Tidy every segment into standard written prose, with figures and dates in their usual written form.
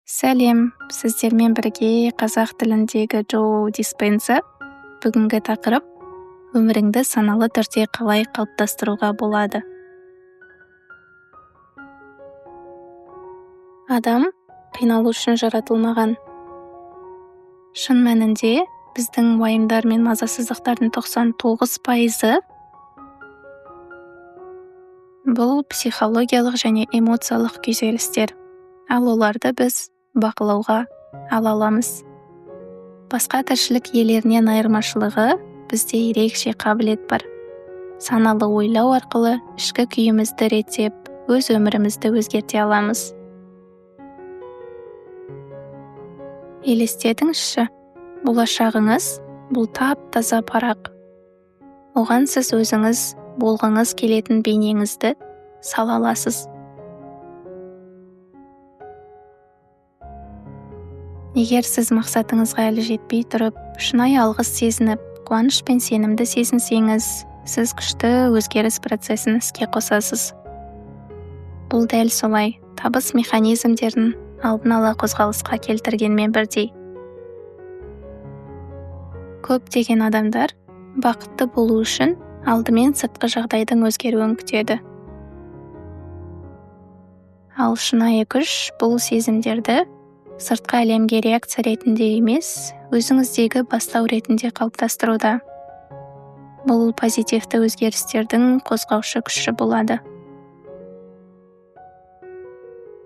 Сәлем, сіздермен бірге қазақ тіліндегі Джо Диспенза. Бүгінгі тақырып: өміріңді саналы түрде қалай қалыптастыруға болады. Адам қиналу үшін жаратылмаған. Шын мәнінде біздің уайымдар мен мазасыздықтардың 99%-ы бұл психологиялық және эмоциялық күйзелістер. Ал оларды біз бақылауға ала аламыз. Басқа тіршілік иелерінен айырмашылығы, бізде ерекше қабілет бар. Саналы ойлау арқылы ішкі күйімізді реттеп, өз өмірімізді өзгерте аламыз. Елестетіңізші, болашағыңыз бұл тап-таза парақ. Оған сіз өзіңіз болғыңыз келетін бейнеңізді сала аласыз. Егер сіз мақсатыңызға әлі жетпей тұрып, шынайы алғыс сезініп, қуаныш пен сенімді сезінсеңіз, сіз күшті өзгеріс процесін іске қосасыз. Бұл дәл солай табыс механизмдерін алдын ала қозғалысқа келтіргенмен бірдей. Көптеген адамдар бақытты болу үшін алдымен сыртқы жағдайдың өзгеруін күтеді. Ал шынайы күш бұл сезімдерді сыртқы әлемге реакция ретінде емес, өзіңіздегі бастау ретінде қалыптастыруда. Бұл позитивті өзгерістердің қозғаушы күші болады.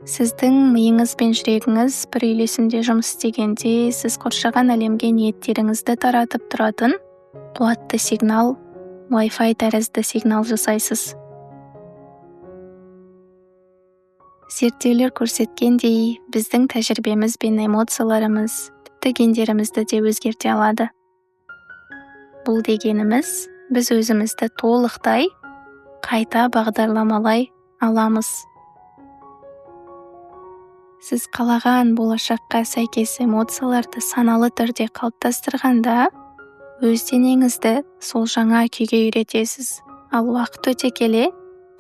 Сіздің миыңыз бен жүрегіңіз бір үйлесімде жұмыс істегенде, сіз қоршаған әлемге ниеттеріңізді таратып тұратын қуатты сигнал, Wi-Fi тәрізді сигнал жасайсыз. Зерттеулер көрсеткендей, біздің тәжірибеміз бен эмоцияларымыз тіпті гендерімізді де өзгерте алады. Бұл дегеніміз, біз өзімізді толықтай қайта бағдарламалай аламыз. Сіз қалаған болашаққа сәйкес эмоцияларды саналы түрде қалыптастырғанда, өз денеңізді сол жаңа күйге үйретесіз. Ал уақыт өте келе,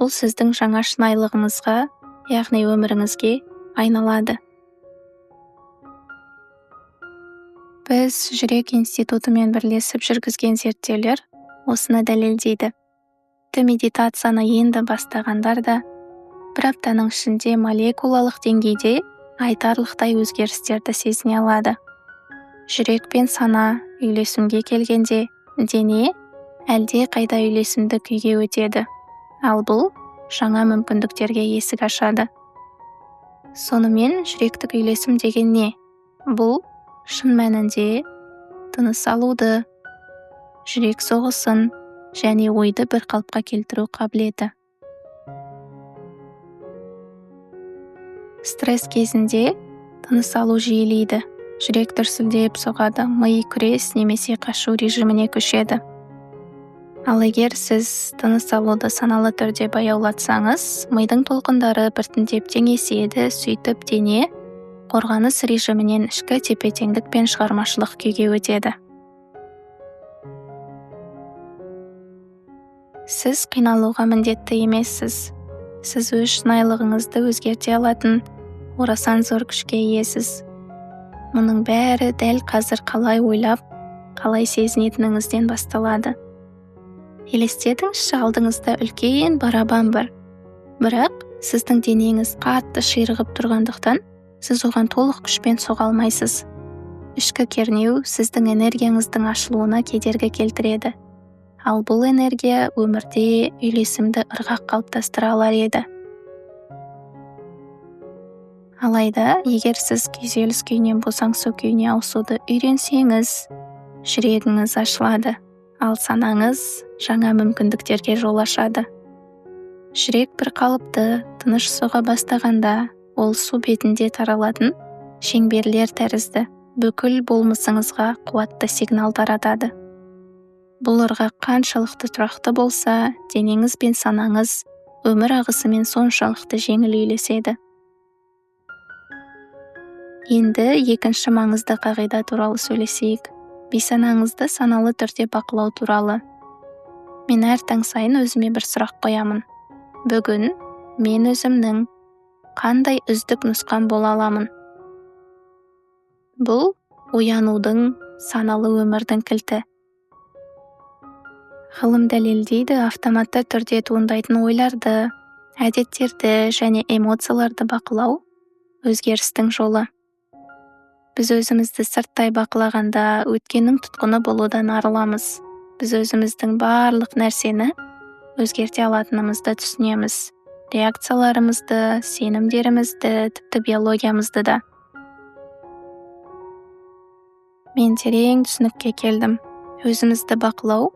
бұл сіздің жаңа шынайылығыңызға, яғни өміріңізге айналады. Біз Жүрек институтымен бірлесіп жүргізген зерттеулер осыны дәлелдейді. Тіпті медитацияны енді бастағандар да бір аптаның ішінде молекулалық деңгейде айтарлықтай өзгерістерді сезіне алады. Жүрек пен сана үйлесімге келгенде, дене әлде қайда үйлесімді күйге өтеді. Ал бұл жаңа мүмкіндіктерге есік ашады. Сонымен, жүректік үйлесім деген не? Бұл шын мәнінде тыныс алуды, жүрек соғысын және ойды бір қалыпқа келтіру қабілеті. Стресс кезінде тыныс алу жиілейді, жүрек дүрсілдеп соғады, ми күрес немесе қашу режиміне көшеді. Ал егер сіз тыныс алуды саналы түрде баяулатсаңыз, мидың толқындары біртіндеп теңеседі, сөйтіп дене қорғаныс режимінен ішкі тепе-теңдік пен шығармашылық күйге өтеді. Сіз қиналуға міндетті емессіз. Сіз өз шынайылығыңызды өзгерте алатын орасан зор күшке иесіз. Мұның бәрі дәл қазір қалай ойлап, қалай сезінетініңізден басталады. Елестетіңізші, алдыңызда үлкен барабан бар. Бірақ сіздің денеңіз қатты ширығып тұрғандықтан, сіз оған толық күшпен соға алмайсыз. Ішкі кернеу сіздің энергияңыздың ашылуына кедергі келтіреді. Ал бұл энергия өмірде үйлесімді ырғақ қалыптастыра алар еді. Алайда, егер сіз күйзеліс күйінен босаңсу күйіне ауысуды үйренсеңіз, жүрегіңіз ашылады, ал санаңыз жаңа мүмкіндіктерге жол ашады. Жүрек бір қалыпты, тыныш соға бастағанда, ол су бетінде таралатын шеңберлер тәрізді бүкіл болмысыңызға қуатты сигнал таратады. Бұл ырғақ қаншалықты тұрақты болса, денеңіз бен санаңыз өмір ағысымен соншалықты жеңіл үйлеседі. Енді екінші маңызды қағида туралы сөйлесейік. Бейсанаңызды саналы түрде бақылау туралы. Мен әр таң сайын өзіме бір сұрақ қоямын. Бүгін мен өзімнің қандай үздік нұсқам бола аламын? Бұл оянудың, саналы өмірдің кілті. Ғылым дәлелдейді, автоматты түрде туындайтын ойларды, әдеттерді және эмоцияларды бақылау өзгерістің жолы. Біз өзімізді сырттай бақылағанда өткеннің тұтқыны болудан арыламыз. Біз өзіміздің барлық нәрсені өзгерте алатынымызды түсінеміз. Реакцияларымызды, сенімдерімізді, тіпті биологиямызды да. Мен терең түсінікке келдім. Өзімізді бақылау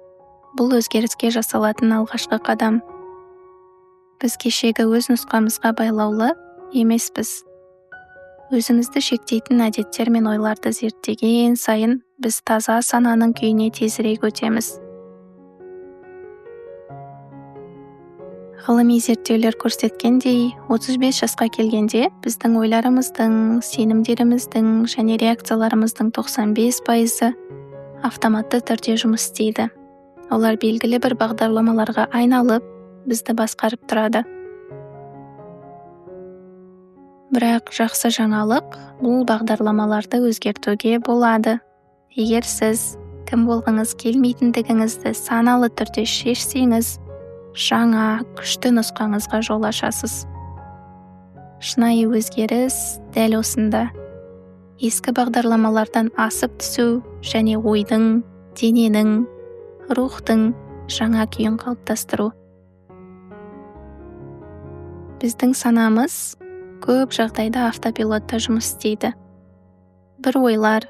бұл өзгеріске жасалатын алғашқы қадам. Біз кешегі өз нұсқамызға байлаулы емеспіз. Өзімізді шектейтін әдеттер мен ойларды зерттеген сайын біз таза сананың күйіне тезірек өтеміз. Ғылыми зерттеулер көрсеткендей, 35 жасқа келгенде біздің ойларымыздың, сенімдеріміздің және реакцияларымыздың 95% автоматты түрде жұмыс істейді. Олар белгілі бір бағдарламаларға айналып, бізді басқарып тұрады. Бірақ жақсы жаңалық, бұл бағдарламаларды өзгертуге болады. Егер сіз кім болғыңыз келмейтіндігіңізді саналы түрде шешсеңіз, жаңа, күшті нұсқаңызға жол ашасыз. Шынайы өзгеріс дәл осында. Ескі бағдарламалардан асып түсу және ойдың, дененің, рухтың жаңа күйін қалыптастыру. Біздің санамыз көп жағдайда автопилотта жұмыс істейді. Бір ойлар,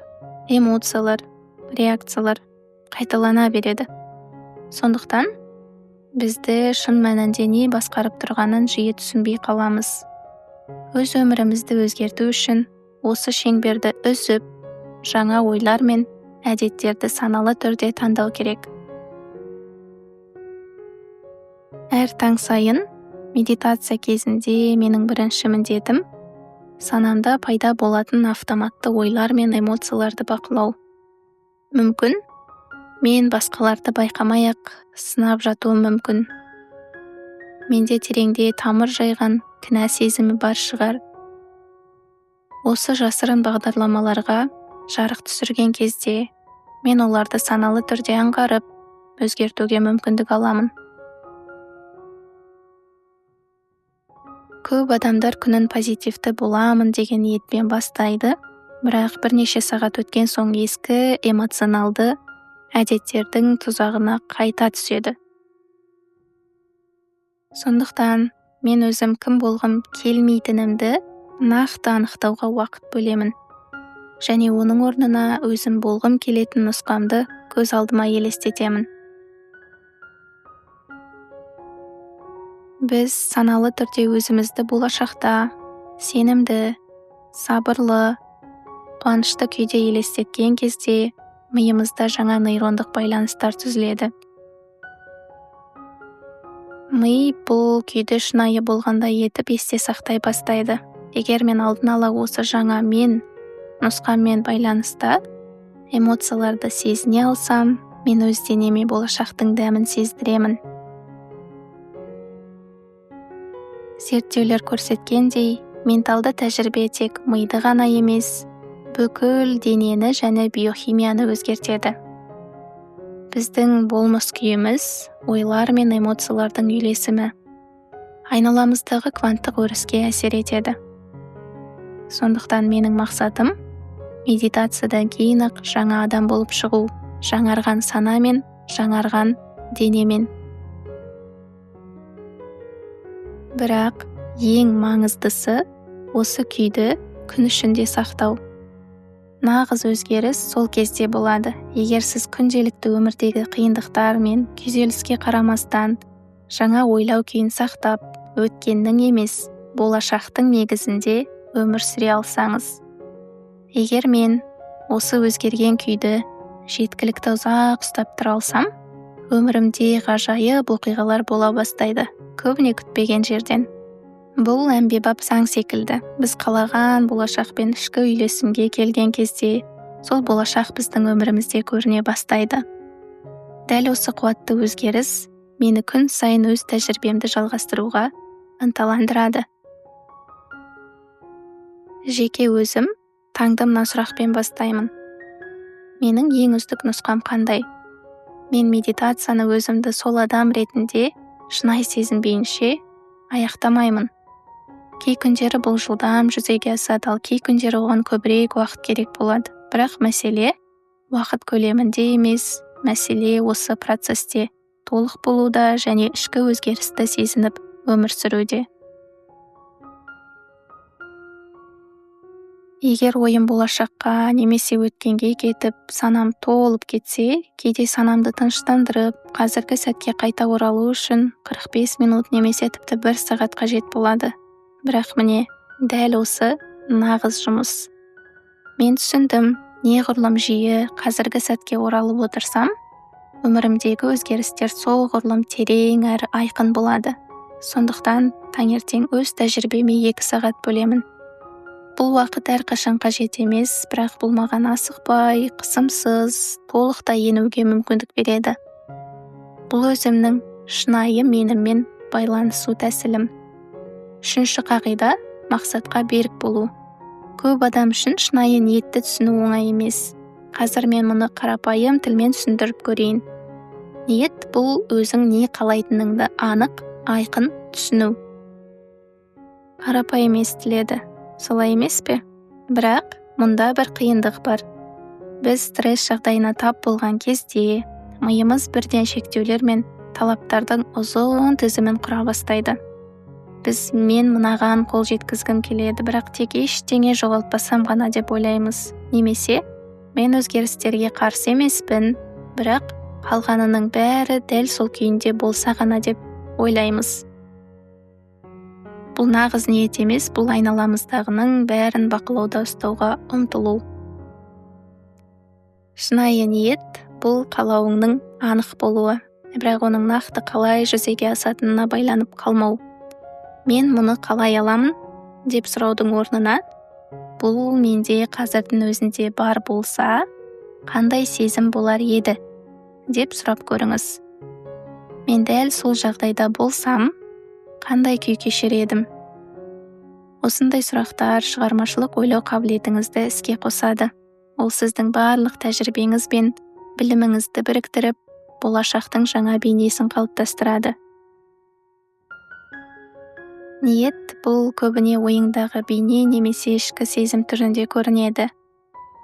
эмоциялар, реакциялар қайталана береді. Сондықтан бізді шын мәнінде не басқарып тұрғанын жиі түсінбей қаламыз. Өз өмірімізді өзгерту үшін осы шеңберді үзіп, жаңа ойлар мен әдеттерді саналы түрде таңдау керек. Әр таң сайын медитация кезінде менің бірінші міндетім санамда пайда болатын автоматты ойлар мен эмоцияларды бақылау. Мүмкін, мен басқаларды байқамай-ақ сынап жатуым мүмкін. Менде тереңде тамыр жайған кінә сезімі бар шығар. Осы жасырын бағдарламаларға жарық түсірген кезде мен оларды саналы түрде аңғарып, өзгертуге мүмкіндік аламын. Көп адамдар күнін позитивті боламын деген ниетпен бастайды, бірақ бірнеше сағат өткен соң ескі эмоционалды әдеттердің тұзағына қайта түседі. Сондықтан мен өзім кім болғым келмейтінімді нақты анықтауға уақыт бөлемін. Және оның орнына өзім болғым келетін нұсқамды көз алдыма елестетемін. Біз саналы түрде өзімізді болашақта сенімді, сабырлы, қуанышты күйде елестеткен кезде миымызда жаңа нейрондық байланыстар түзіледі. Ми бұл күйді шынайы болғандай етіп есте сақтай бастайды. Егер мен алдын ала осы жаңа мен нұсқаммен байланыста эмоцияларды сезіне алсам, мен өз денеме болашақтың дәмін сездіремін. Зерттеулер көрсеткендей, менталды тәжірибе тек миды ғана емес, бүкіл денені және биохимияны өзгертеді. Біздің болмыс күйіміз ойлар мен эмоциялардың үйлесімі айналамыздағы кванттық өріске әсер етеді. Сондықтан менің мақсатым медитациядан кейін-ақ жаңа адам болып шығу, жаңарған санамен, жаңарған денемен. Бірақ ең маңыздысы осы күйді күн ішінде сақтау. Нағыз өзгеріс сол кезде болады. Егер сіз күнделікті өмірдегі қиындықтар мен күйзеліске қарамастан жаңа ойлау күйін сақтап, өткеннің емес, болашақтың негізінде өмір сүре алсаңыз. Егер мен осы өзгерген күйді жеткілікті ұзақ ұстап тұра алсам, өмірімде ғажайып оқиғалар бола бастайды, көбіне күтпеген жерден. Бұл әмбебап заң секілді. Біз қалаған болашақпен ішкі үйлесімге келген кезде, сол болашақ біздің өмірімізде көріне бастайды. Дәл осы қуатты өзгеріс мені күн сайын өз тәжірибемді жалғастыруға ынталандырады. Жеке өзім Таңды мына сұрақпен бастаймын. Менің ең үздік нұсқам қандай? Мен медитацияны өзімді сол адам ретінде шынайы сезінбейінше аяқтамаймын. Кей күндері бұл жылдам жүзеге асады, ал кей күндері оған көбірек уақыт керек болады. Бірақ мәселе уақыт көлемінде емес, мәселе осы процесте толық болуда және ішкі өзгерісті сезініп өмір сүруде. Егер ойым болашаққа немесе өткенге кетіп, санам толып кетсе, кейде санамды тыныштандырып, қазіргі сәтке қайта оралу үшін 45 минут немесе тіпті 1 сағат қажет болады. Бірақ міне, дәл осы нағыз жұмыс. Мен түсіндім, неғұрлым жиі қазіргі сәтке оралып отырсам, өмірімдегі өзгерістер соғұрлым терең әрі айқын болады. Сондықтан таңертең өз тәжірибеме 2 сағат бөлемін. Бұл уақыт әрқашан қажет емес, бірақ бұл маған асықпай, қысымсыз, толықтай енуге мүмкіндік береді. Бұл өзімнің шынайы менімен байланысу тәсілім. Үшінші қағида мақсатқа берік болу. Көп адам үшін шынайы ниетті түсіну оңай емес. Қазір мен мұны қарапайым тілмен түсіндіріп көрейін. Ниет бұл өзің не қалайтыныңды анық, айқын түсіну. Қарапайым естіледі. Солай емес пе? Бірақ мұнда бір қиындық бар. Біз стресс жағдайына тап болған кезде миымыз бірден шектеулер мен талаптардың ұзын тізімін құра бастайды. Біз мен мынаған қол жеткізгім келеді, бірақ тек ештеңе жоғалтпасам ғана деп ойлаймыз. Немесе мен өзгерістерге қарсы емеспін, бірақ қалғанының бәрі дәл сол күйінде болса ғана деп ойлаймыз. Бұл нағыз ниет емес, бұл айналамыздағының бәрін бақылауда ұстауға ұмтылу. Шынайы ниет бұл қалауыңның анық болуы, бірақ оның нақты қалай жүзеге асатынына байланып қалмау. Мен мұны қалай аламын деп сұраудың орнына, бұл менде қазірдің өзінде бар болса, қандай сезім болар еді деп сұрап көріңіз. Мен дәл сол жағдайда болсам, қандай күй кешер едім? Осындай сұрақтар шығармашылық ойлау қабілетіңізді іске қосады. Ол сіздің барлық тәжірибеңіз бен біліміңізді біріктіріп, болашақтың жаңа бейнесін қалыптастырады. Ниет бұл көбіне ойыңдағы бейне немесе ішкі сезім түрінде көрінеді.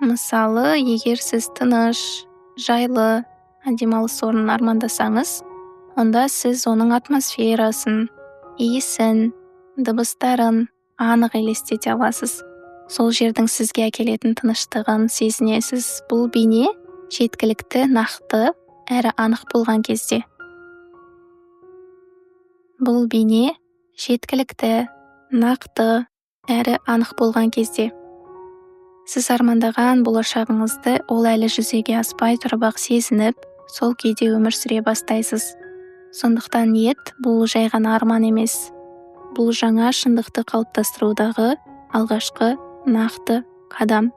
Мысалы, егер сіз тыныш, жайлы демалыс орнын армандасаңыз, онда сіз оның атмосферасын, иісін, дыбыстарын анық елестете аласыз. Сол жердің сізге әкелетін тыныштығын сезінесіз. Бұл бейне жеткілікті, нақты әрі анық болған кезде. Бұл бейне жеткілікті, нақты әрі анық болған кезде. Сіз армандаған болашағыңызды ол әлі жүзеге аспай тұрып-ақ сезініп, сол күйде өмір сүре бастайсыз. Сондықтан ниет бұл жай ғана арман емес. Бұл жаңа шындықты қалыптастырудағы алғашқы нақты қадам.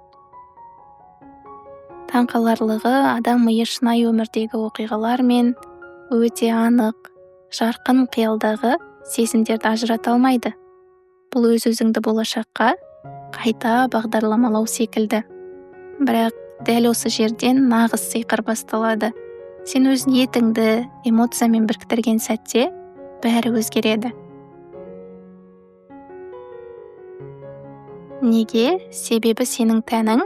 Таңқаларлығы, адам миы шынайы өмірдегі оқиғалар мен өте анық, жарқын қиялдағы сезімдерді ажырата алмайды. Бұл өз-өзіңді болашаққа қайта бағдарламалау секілді. Бірақ дәл осы жерден нағыз сиқыр басталады. Сен өз ниетіңді эмоциямен біріктірген сәтте бәрі өзгереді. Неге? Себебі сенің тәнің,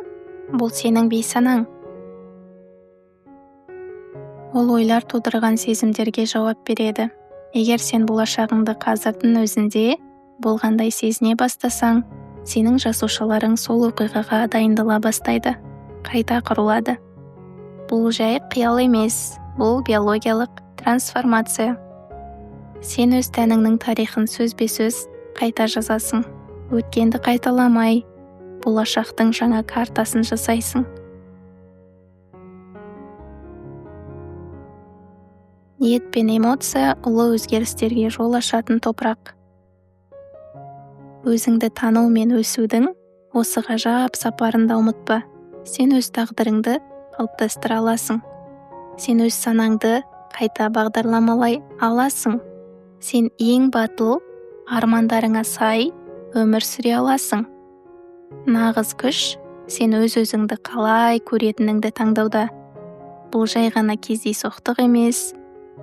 бұл сенің бейсанаң. Ол ойлар тудырған сезімдерге жауап береді. Егер сен болашағыңды қазірдің өзінде болғандай сезіне бастасаң, сенің жасушаларың сол оқиғаға дайындала бастайды, қайта құрылады. Бұл жай қиял емес, бұл биологиялық трансформация. Сен өз тәніңнің тарихын сөзбе-сөз қайта жазасың. Өткенді қайталамай, болашақтың жаңа картасын жасайсың. Ниет пен эмоция ұлы өзгерістерге жол ашатын топырақ. Өзіңді тану мен өсудің осы ғажап сапарында ұмытпа. Сен өз тағдырыңды қалыптастыра аласың. Сен өз санаңды қайта бағдарламалай аласың. Сен ең батыл армандарыңа сай өмір сүре аласың. Нағыз күш Сен өз-өзіңді қалай көретініңді таңдауда. Бұл жай ғана кездейсоқтық емес,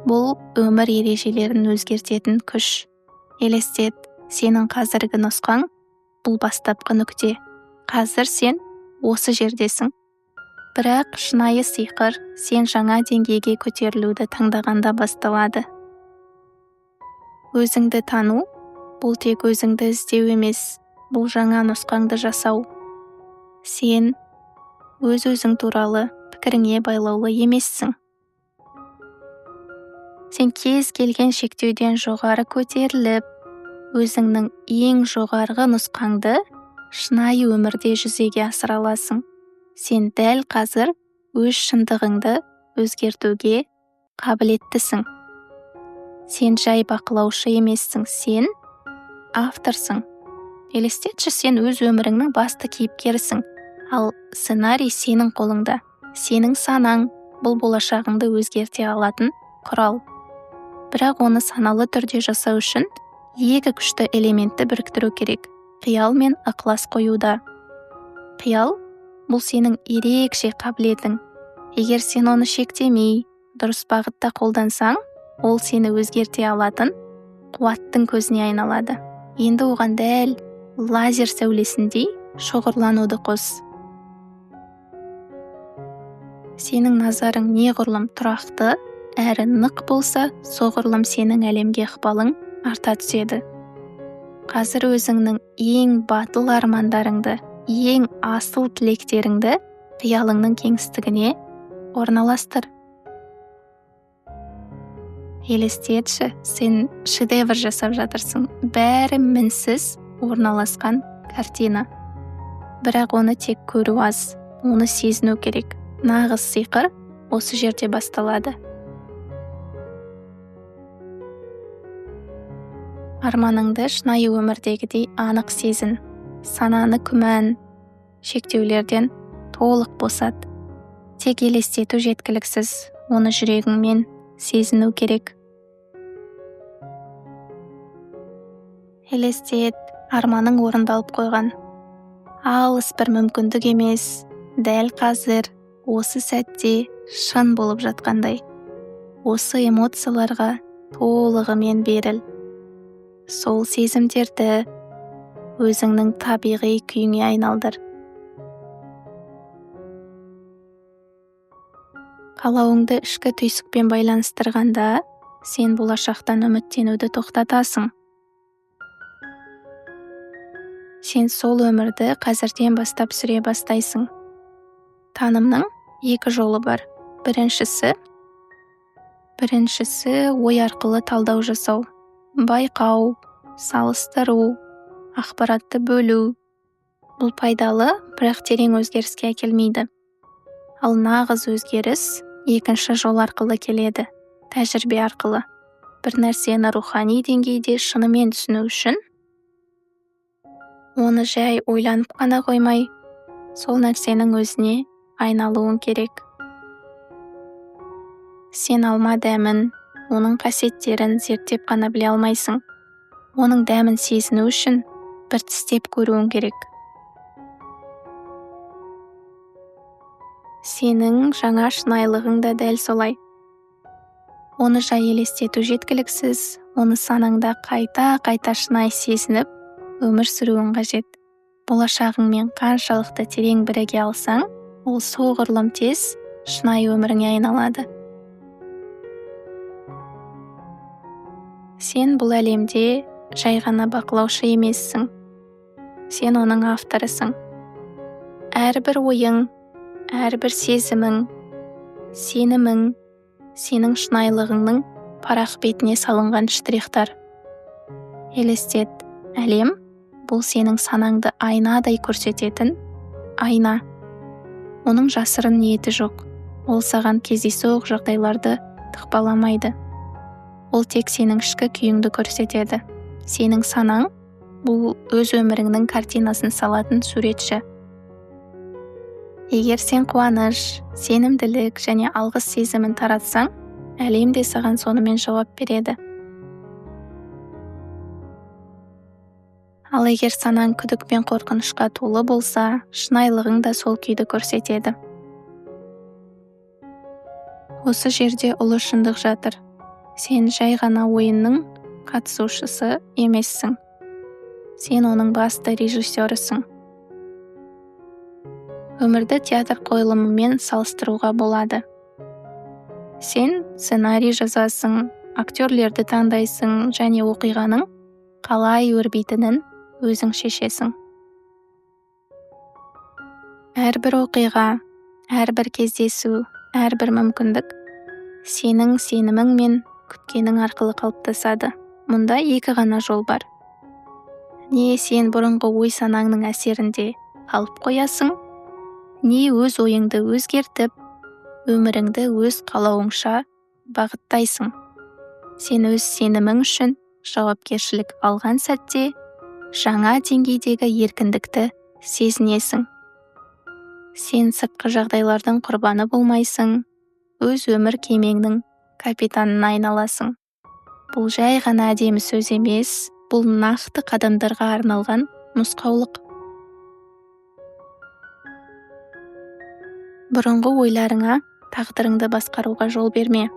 бұл өмір ережелерін өзгертетін күш. Елестет, сенің қазіргі нұсқаң бұл бастапқы нүкте. Қазір сен осы жердесің. Бірақ шынайы сиқыр сен жаңа деңгейге көтерілуді таңдағанда басталады. Өзіңді тану бұл тек өзіңді іздеу емес, бұл жаңа нұсқаңды жасау. Сен өз-өзің туралы пікіріңе байлаулы емессің. Сен кез келген шектеуден жоғары көтеріліп, өзіңнің ең жоғарғы нұсқаңды шынайы өмірде жүзеге асыра аласың. Сен дәл қазір өз шындығыңды өзгертуге қабілеттісің. Сен жай бақылаушы емессің, сен авторсың. Елестетші, сен өз өміріңнің басты кейіпкерісің, ал сценарий сенің қолыңда. Сенің санаң бұл болашағыңды өзгерте алатын құрал. Бірақ оны саналы түрде жасау үшін екі күшті элементті біріктіру керек: қиял мен ықылас қоюда. Қиял бұл сенің ерекше қабілетің. Егер сен оны шектемей, дұрыс бағытта қолдансаң, ол сені өзгерте алатын қуаттың көзіне айналады. Енді оған дәл лазер сәулесіндей шоғырлануды қос. Сенің назарың неғұрлым тұрақты әрі нық болса, соғұрлым сенің әлемге ықпалың арта түседі. Қазір өзіңнің ең батыл армандарыңды, ең асыл тілектеріңді қиялыңның кеңістігіне орналастыр. Елестетші, сен шедевр жасап жатырсың. Бәрі мінсіз орналасқан картина. Бірақ оны тек көру аз, оны сезіну керек. Нағыз сиқыр осы жерде басталады. Арманыңды шынайы өмірдегідей анық сезін. Сананы күмән, шектеулерден толық босат. Тек елестету жеткіліксіз, оны жүрегіңмен сезіну керек. Елестет, арманың орындалып қойған. Алыс бір мүмкіндік емес, дәл қазір, осы сәтте шын болып жатқандай. Осы эмоцияларға толығымен беріл. Сол сезімдерді өзіңнің табиғи күйіңе айналдыр. Қалауыңды ішкі түйсікпен байланыстырғанда, сен болашақтан үміттенуді тоқтатасың. Сен сол өмірді қазірден бастап сүре бастайсың. Танымның екі жолы бар. Біріншісі ой арқылы талдау жасау, байқау, салыстыру, ақпаратты бөлу. Бұл пайдалы, бірақ терең өзгеріске әкелмейді. Ал нағыз өзгеріс екінші жол арқылы келеді, тәжірибе арқылы. Бір нәрсені рухани деңгейде шынымен түсіну үшін оны жай ойланып қана қоймай, сол нәрсенің өзіне айналуың керек. Сен алма дәмін, оның қасиеттерін зерттеп қана біле алмайсың. Оның дәмін сезіну үшін бір тістеп көруің керек. Сенің жаңа шынайылығың да дәл солай. Оны жай елестету жеткіліксіз, оны санаңда қайта-қайта шынайы сезініп, өмір сүруің қажет. Болашағыңмен қаншалықты терең біріге алсаң, ол соғұрлым тез шынайы өміріңе айналады. Сен бұл әлемде жай ғана бақылаушы емессің. Сен оның авторысың. Әрбір ойың, әрбір сезімің, сенімің, сенің шынайылығыңның парақ бетіне салынған штрихтар. Елестет, әлем бұл сенің санаңды айнадай көрсететін айна. Оның жасырын ниеті жоқ. Ол саған кездейсоқ жағдайларды тықпаламайды. Ол тек сенің ішкі күйіңді көрсетеді. Сенің санаң бұл өз өміріңнің картинасын салатын суретші. Егер сен қуаныш, сенімділік және алғыс сезімін таратсаң, әлем де саған сонымен жауап береді. Ал егер санаң күдік пен қорқынышқа толы болса, шынайылығың да сол күйді көрсетеді. Осы жерде ұлы шындық жатыр. Сен жай ғана ойынның қатысушысы емессің. Сен оның басты режиссерісің. Өмірді театр қойылымымен салыстыруға болады. Сен сценарий жазасың, актерлерді таңдайсың және оқиғаның қалай өрбитінін өзің шешесің. Әрбір оқиға, әрбір кездесу, әрбір мүмкіндік сенің сенімің мен күткенің арқылы қалыптасады. Мұнда екі ғана жол бар. Не сен бұрынғы ой-санаңның әсерінде қалып қоясың, не өз ойыңды өзгертіп, өміріңді өз қалауыңша бағыттайсың. Сен өз сенімің үшін жауапкершілік алған сәтте жаңа деңгейдегі еркіндікті сезінесің. Сен сыртқы жағдайлардың құрбаны болмайсың, өз өмір кемеңнің капитанына айналасың. Бұл жай ғана әдемі сөз емес, бұл нақты қадамдарға арналған нұсқаулық. Бұрынғы ойларыңа тағдырыңды басқаруға жол берме.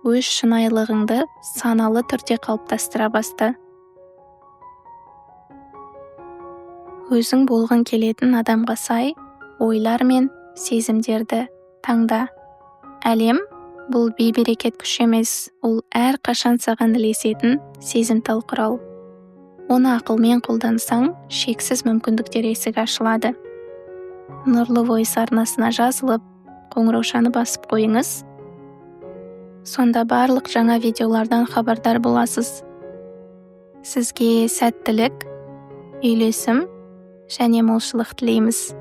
Өз шынайылығыңды саналы түрде қалыптастыра баста. Өзің болғың келетін адамға сай ойлар мен сезімдерді таңда. Әлем бұл бейберекет күш емес, ол әрқашан саған ілесетін сезімтал құрал. Оны ақылмен қолдансаң, шексіз мүмкіндіктер есігі ашылады. Нұрлы Voice арнасына жазылып, қоңыраушаны басып қойыңыз. Сонда барлық жаңа видеолардан хабардар боласыз. Сізге сәттілік, үйлесім және молшылық тілейміз.